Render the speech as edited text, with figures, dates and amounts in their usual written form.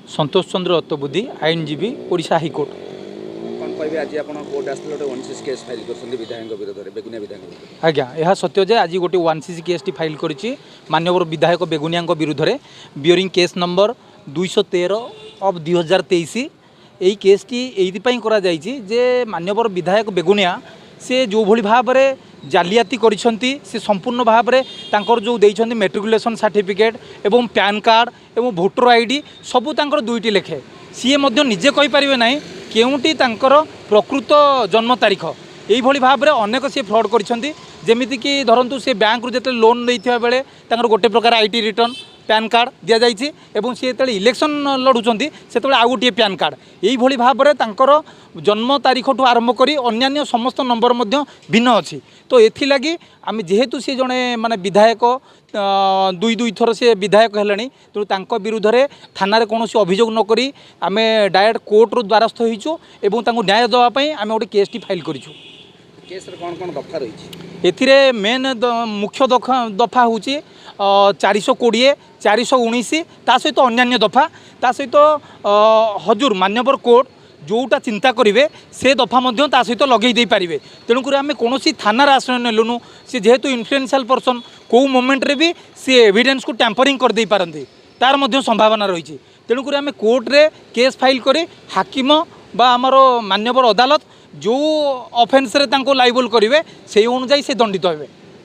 ସନ୍ତୋଷ ଚନ୍ଦ୍ର ଦତ୍ତବୁଦ୍ଧି, ଆଇନଜୀବୀ, ଓଡ଼ିଶା ହାଇକୋର୍ଟ। କ'ଣ କହିବେ, ଆଜି ଆପଣ କୋର୍ଟ ଆସିଥିଲେ, ଗୋଟେ 1CC case file କରିଛନ୍ତି ବିଧାୟକଙ୍କ ବିରୋଧରେ, ବେଗୁନିଆ ବିଧାୟକଙ୍କ ବିରୋଧରେ? ଆଜ୍ଞା, ଏହା ସତ୍ୟ ଯେ ଆଜି ଗୋଟିଏ 1CC କେସ୍ଟି ଫାଇଲ୍ କରିଛି ମାନ୍ୟବର ବିଧାୟକ ବେଗୁନିଆଙ୍କ ବିରୁଦ୍ଧରେ, ବିୟରିଂ କେସ୍ ନମ୍ବର 213 ଅଫ୍ 2023। ଏଇ କେସ୍ଟି ଏଇଥିପାଇଁ କରାଯାଇଛି ଯେ ମାନ୍ୟବର ବିଧାୟକ ବେଗୁନିଆ ସେ ଯେଉଁଭଳି ଭାବରେ ଜାଲିଆତି କରିଛନ୍ତି, ସେ ସମ୍ପୂର୍ଣ୍ଣ ଭାବରେ ତାଙ୍କର ଯେଉଁ ଦେଇଛନ୍ତି ମେଟ୍ରିକୁଲେସନ୍ ସାର୍ଟିଫିକେଟ୍ ଏବଂ ପ୍ୟାନ୍ କାର୍ଡ଼ ଏବଂ ଭୋଟର ଆଇଡ଼ି ସବୁ ତାଙ୍କର ଦୁଇଟି ଲେଖେ। ସିଏ ମଧ୍ୟ ନିଜେ କହିପାରିବେ ନାହିଁ କେଉଁଟି ତାଙ୍କର ପ୍ରକୃତ ଜନ୍ମ ତାରିଖ। ଏଇଭଳି ଭାବରେ ଅନେକ ସିଏ ଫ୍ରଡ଼୍ କରିଛନ୍ତି। ଯେମିତିକି ଧରନ୍ତୁ, ସେ ବ୍ୟାଙ୍କରୁ ଯେତେବେଳେ ଲୋନ୍ ନେଇଥିବା ବେଳେ ତାଙ୍କର ଗୋଟେ ପ୍ରକାର IT return, PAN card ଦିଆଯାଇଛି ଏବଂ ସିଏ ଯେତେବେଳେ ଇଲେକ୍ସନ୍ ଲଢ଼ୁଛନ୍ତି, ସେତେବେଳେ ଆଉ ଗୋଟିଏ ପ୍ୟାନ୍ କାର୍ଡ଼। ଏଇଭଳି ଭାବରେ ତାଙ୍କର ଜନ୍ମ ତାରିଖଠୁ ଆରମ୍ଭ କରି ଅନ୍ୟାନ୍ୟ ସମସ୍ତ ନମ୍ବର ମଧ୍ୟ ଭିନ୍ନ ଅଛି। ତ ଏଥିଲାଗି ଆମେ ଯେହେତୁ ସିଏ ଜଣେ ମାନେ ବିଧାୟକ, ଦୁଇ ଦୁଇ ଥର ସିଏ ବିଧାୟକ ହେଲେଣି, ତେଣୁ ତାଙ୍କ ବିରୁଦ୍ଧରେ ଥାନାରେ କୌଣସି ଅଭିଯୋଗ ନ କରି ଆମେ ଡାଇରେକ୍ଟ କୋର୍ଟରୁ ଦ୍ୱାରସ୍ଥ ହୋଇଛୁ ଏବଂ ତାଙ୍କୁ ନ୍ୟାୟ ଦେବା ପାଇଁ ଆମେ ଗୋଟେ କେସ୍ଟି ଫାଇଲ୍ କରିଛୁ। କେସ୍ରେ କ'ଣ କ'ଣ ଦଫା ରହିଛି? ଏଥିରେ ମେନ୍ ମୁଖ୍ୟ ଦଫା ହେଉଛି 420, 419, ତା ସହିତ ଅନ୍ୟାନ୍ୟ ଦଫା, ତା ସହିତ ହଜୁର ମାନ୍ୟବର କୋର୍ଟ ଯେଉଁଟା ଚିନ୍ତା କରିବେ, ସେ ଦଫା ମଧ୍ୟ ତା ସହିତ ଲଗେଇ ଦେଇପାରିବେ। ତେଣୁକରି ଆମେ କୌଣସି ଥାନାର ଆଶ୍ରୟ ନେଲୁନୁ। ସେ ଯେହେତୁ ଇନଫ୍ଲୁଏନ୍ସିଆଲ୍ ପର୍ସନ୍, କେଉଁ ମୋମେଣ୍ଟରେ ବି ସିଏ ଏଭିଡେନ୍ସକୁ ଟ୍ୟାମ୍ପରିଂ କରିଦେଇପାରନ୍ତି, ତାର ମଧ୍ୟ ସମ୍ଭାବନା ରହିଛି। ତେଣୁକରି ଆମେ କୋର୍ଟରେ କେସ୍ ଫାଇଲ୍ କରି ହାକିମ ବା ଆମର ମାନ୍ୟବର ଅଦାଲତ ଯେଉଁ ଅଫେନ୍ସରେ ତାଙ୍କୁ ଲାଇବଲ୍ କରିବେ, ସେଇ ଅନୁଯାୟୀ ସେ ଦଣ୍ଡିତ ହେବେ।